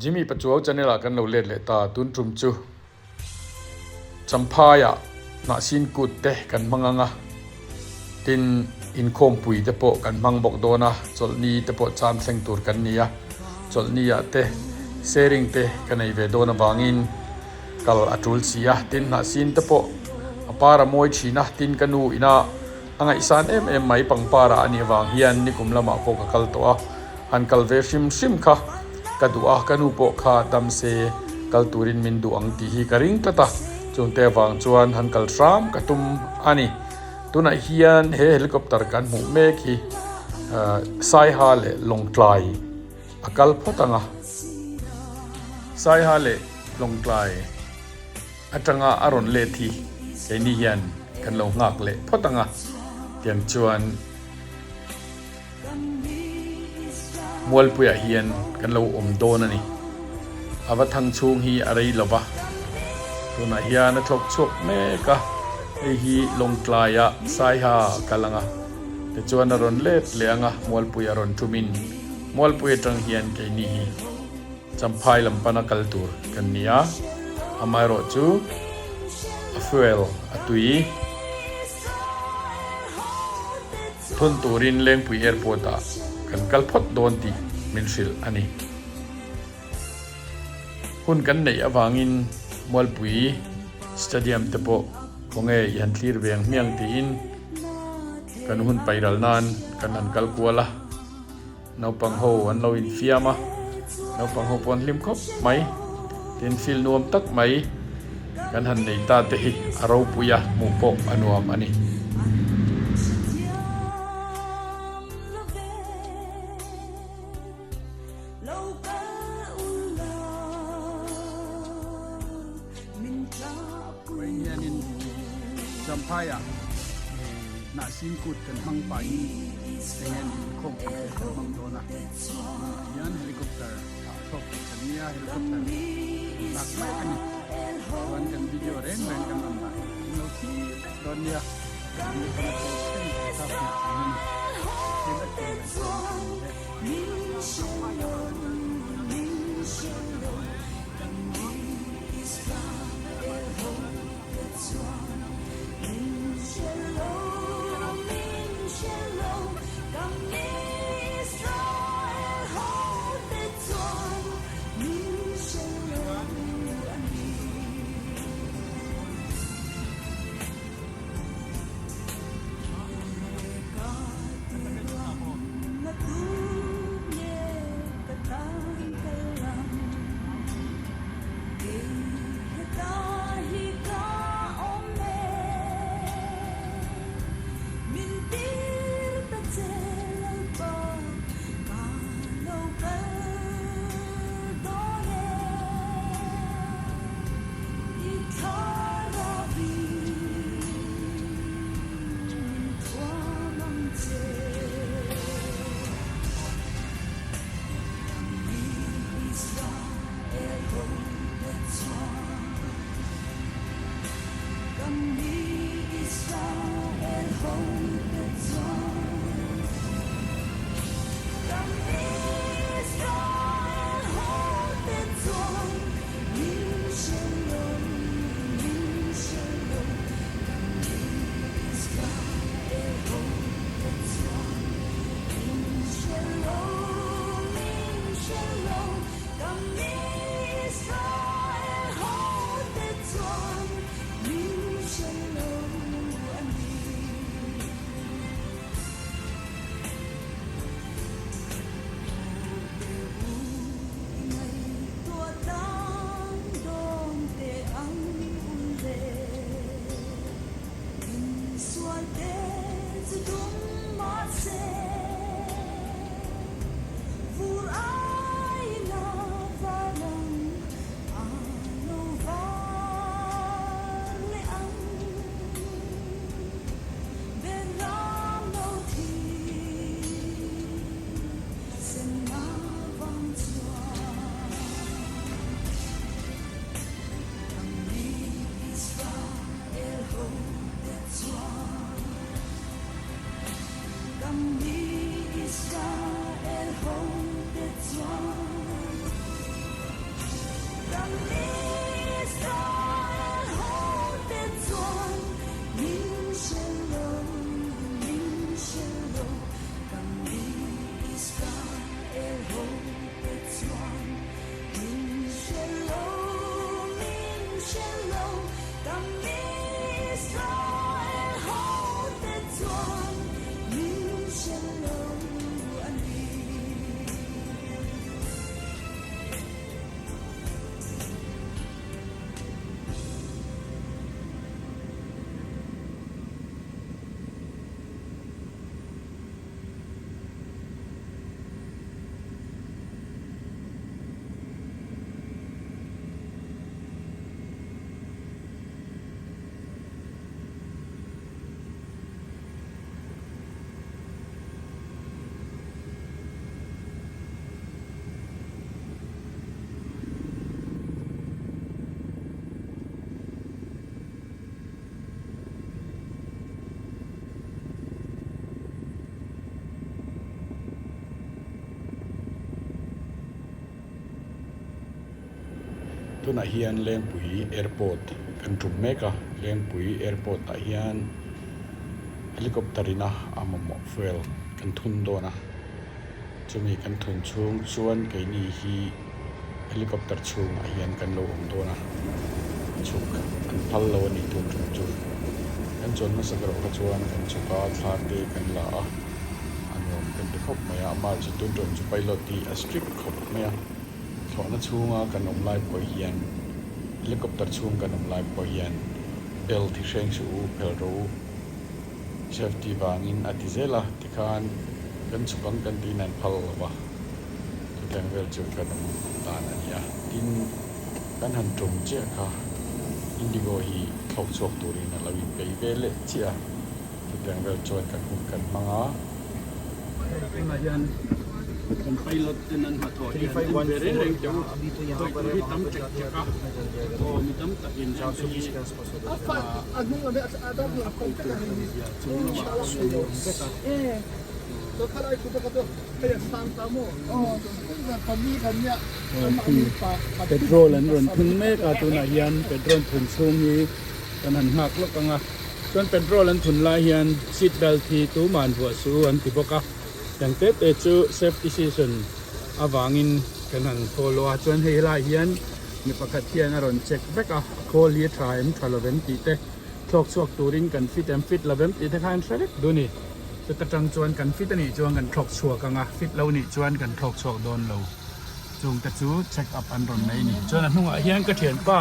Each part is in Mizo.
Jimmy Pachuau channel ah kan lo let leh ta, tun tum chu Champhai ah Hnahsin kut te kan hmang ang a, tin inkhawmpui te pawh kan hmang bawk dawn a, chawlhni te pawh cham thleng tur kan ni a, chawlhni ah te sharing te ka nei ve dawn avangin kal a tul si a, tin Hnahsin te pawh a par a mawi thin a, tin ka nu ina A ngaihsan em em mai pangpar ah a nih avang hian nikum lamah pawh ka kal tawh a, han kal ve hrim hrim kha ka duh a, ka nu pawh kha dam se kal turin min duh ang tih hi ka ring tlat a, chungte avang chuan han kal hram ka tum a ni. Tunah hian he helicopter kan hmuh mek hi Saiha leh Lawngtlai a kal phawt ang a, Saiha leh Lawngtlai. Atanga a rawn let hi keini hian kan lo nghak leh phawt ang a, tiang chuan Mualpuiah hian kan lo awm dawn a ni. A va thang chhung hi a rei lo va, tunah hian a thlawk chhuak mek a, hei hi Lawngtlaiah Saiha a kal ang a, tichuan a rawn let leh ang a, Mualpui a rawn thumin Mualpui atang hian keini hi. Champhai lam pana kal tur kan ni a, amaherawh chu a fuel a tui thun turin Lengpui Airport ah kan kal phawt dawn tih min hrilh a ni. Hun kan neih avangin Mualpui Stadium te pawh khawnge i han thlir ve ang hmiang tiin kan hun pairal nan kan han kal kual a. Naupang ho an lo infiam a, naupang ho pawh an hlim khawp mai. Tin, field nuam tak mai kan han nei ta te hi a ropui a, hmuh pawh a nuam a ni. Vawiin hianin Champhaiah Hnahsin kut kan hmang pahin eng nge ni inkhawmpui te kan hmang dawn a, tunah hian helicopter ah thlawk tih kan nia, helicopter lak mek a ni. Chuan kan video reng reng kan rawn dah hi in lo thlir vek dawn nia, kan ni pawn a tawp thleng tih kha hmuh tur a ni. Thil a tum leh sawm tur ni e. Tunah hian Lengpui Airport kan tum mek a, Lengpui Airport ah hian helicopter ina a mamawh fuel kan thun dawn a, chumi kan thun chhung chuan keini hi helicopter chhungah hian kan lo awm dawn a, chhuk an phal lo a ni tun tum chu. Kan chuan hmasa ber kha chuan kan chhuk a, thla te kan la a, a nuam kan ti khawp mai a, amah chu tun tum chu pilot hi a strict khawp mai a. Thlawhna chhunga kan awm lai pawh hian helicopter chhung kan awm lai pawh hian belt hi hreng suh u, phel rawh u, safety vangin a ti zel a, tikhan kan chhuk ang kan tiin an phal lo va, chutiang vel chu kan awm dan a ni a. Tin, kan han tum chiah kha Indigo hi thlawk chhuak turin a lo inpeih ve leh chiah a, chutiang vel chuan kan hun kan hmang a. Tunah hian kan pilot ten an hnathawh hi an en ve reng reng teh u. Khawih tur hi tam ṭek ṭek a, aw mi tam takin heng te hi a khawih tur kan zia chung lamah a awm vek a. Petrol an rawn thun mek a, tunah hian petrol thun chhung hi kan han nghak lawk ang a. Chuan petrol an thun lai hian seat belt hi tumah an vuah suh an ti bawk a, tiang te te chu safety season avangin kan han follow a, chuan hei helaiah hian mi pakhat hian a rawn check vek a, a khawl hi a tha em tha lovem tih te, thlawk chhuak turin kan fit em fit lovem tih te kha an hre vek duh a ni. Chuta tang chuan kan fit a nih chuan kan thlawk chhuak ang a, fit lo nih chuan kan thlawk chhuak dawn lo. Chung te chu check up an rawn nei a ni. Chuan a hnungah hian ka thianpa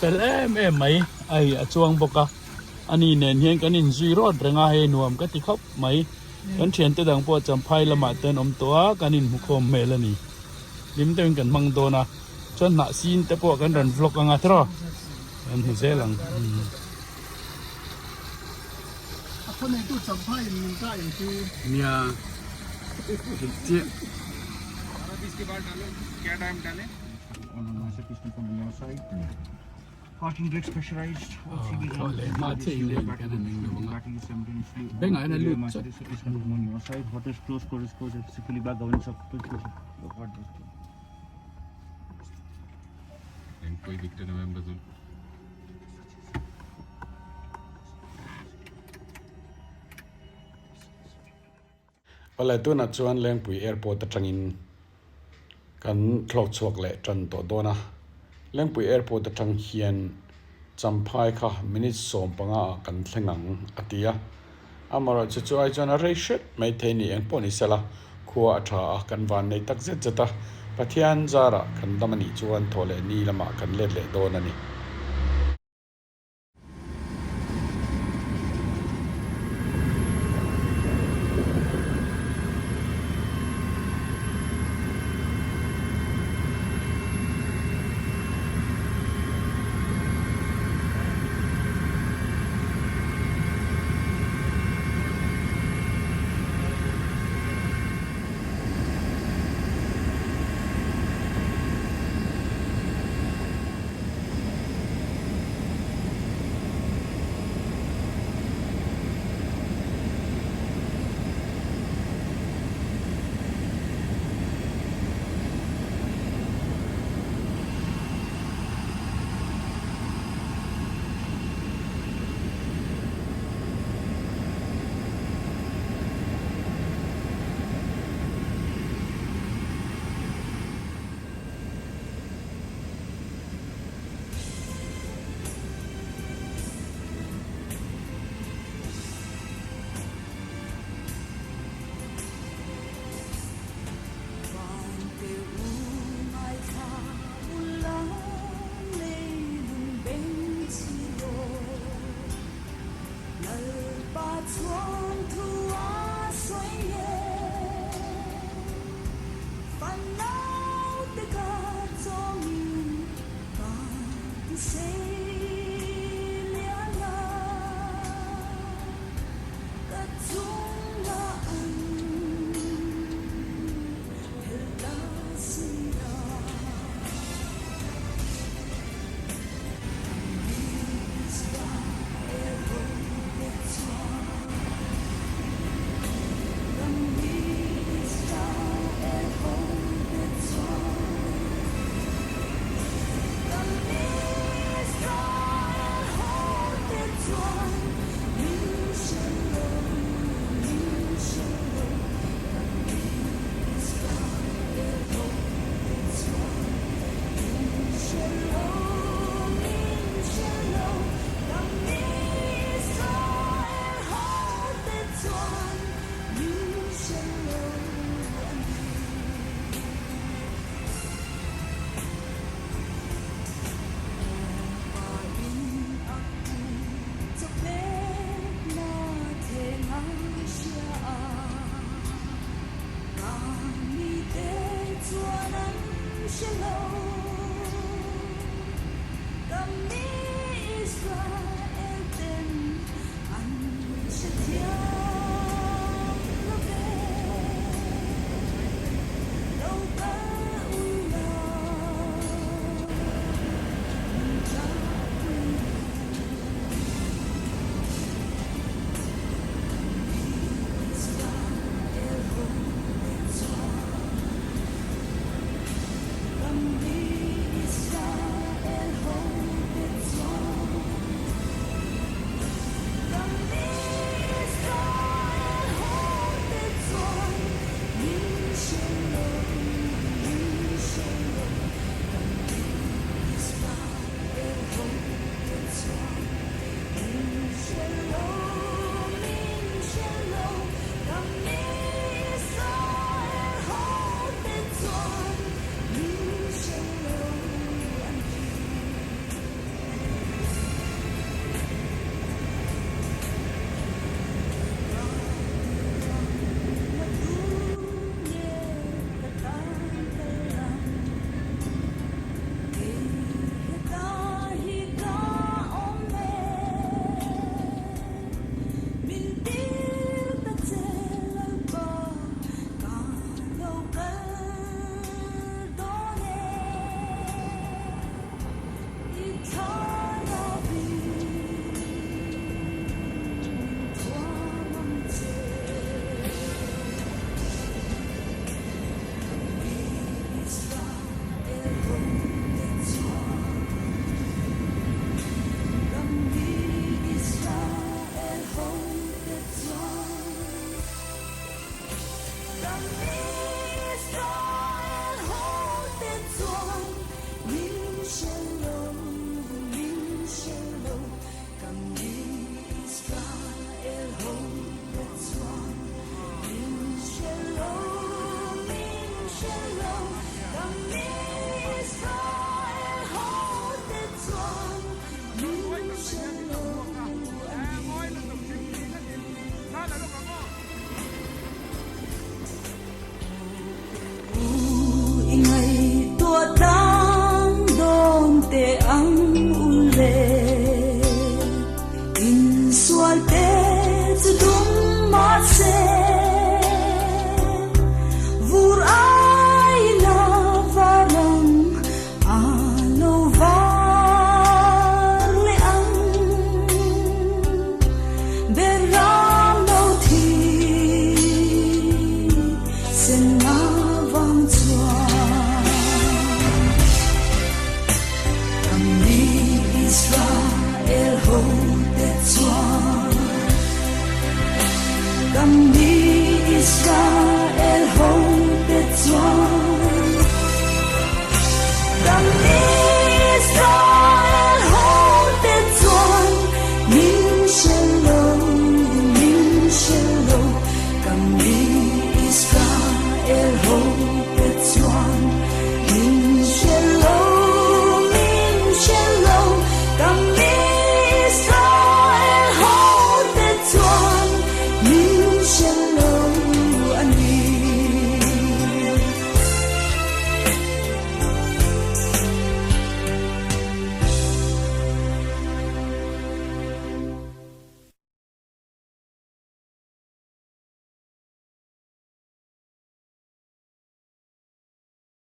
fel em em mai a hei a chuang bawk a ani nen hian kan inzui rawt reng a hei nuam ka ti khawp mai kan thiante dang pawh champhai lamah te an awm tawh a kan inhmu khawm hmel a ni hlim deuhin kan hmang dawn a chuan hnah sin te pawh kan rawn vlog anga tiraw kan hmu zel ang. Nia chiah. Thawh leh hma chiah in lane kan han eng lo ang a bengah hian a lut chawt. Awle tunah chuan Lengpui Airport atangin kan thlawk chhuak leh tan tawh dawn a, Lengpui Airport atang hian Champhai kha minute 15 ah kan thleng ang a ti a, amaherawhchu chu ai chuan a rei hret mai thei ni eng pawh ni sela khua a tha a, kan van nei tak zet zet a, Pathian zarah kan dam a nih chuan thawh leh ni lamah kan let leh dawn a ni.